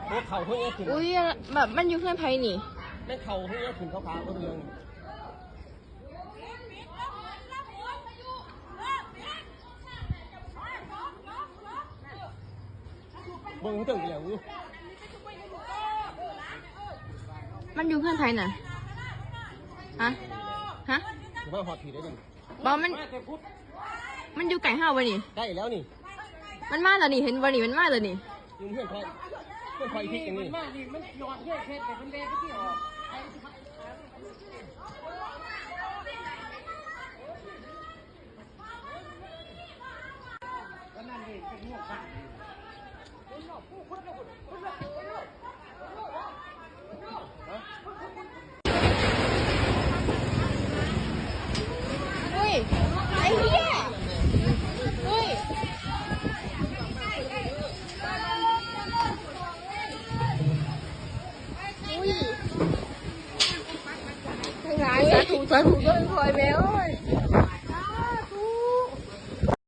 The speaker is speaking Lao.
ໂອ້ ເຂົ້າເຮືອນຂຶ້ນ ອຸ້ຍ ແບບມັນຢູ່ເຮືອນໃຜນີ້? ແມ່ນເຂົ້າເຮືອນຂຶ້ນຂາວໆ ເບິ່ງເລື່ອງ. ເບິ່ງເຖິງແລ້ວຢູ່ ມັນຢູ່ເຮືອນໃຜນະ? ຮະ? ຮະ? ມາຮອດພີ້ໄດ້ນີ້ ບໍ່ ມັນ ມາແຕ່ພຸ້ນ ມັນຢູ່ໃກ້ເຮົາບໍ່ນີ້? ໃກ້ແລ້ວນີ້ ມັນມາແລ້ວນີ້ ເຫັນບໍ່ນີ້? ມັນມາແລ້ວນີ້ ຢູ່ເຮືອນຂ້ອຍ ເຮືອນຂ້ອຍອີກທິດໜຶ່ງນີ້ ມັນມານີ້ ມັນຊິຮອດເຮືອນເຂດ ແຕ່ເພິ່ນແວ່ໄປທີ່ອອກ. ອຸ້ຍ ໄອ້ເຫຍ ອຸ້ຍ ອຸ້ຍ ທັງຫຼາຍ ສາທຸ ສາທຸ ເດີ ຄອຍແມ່ເອີຍ.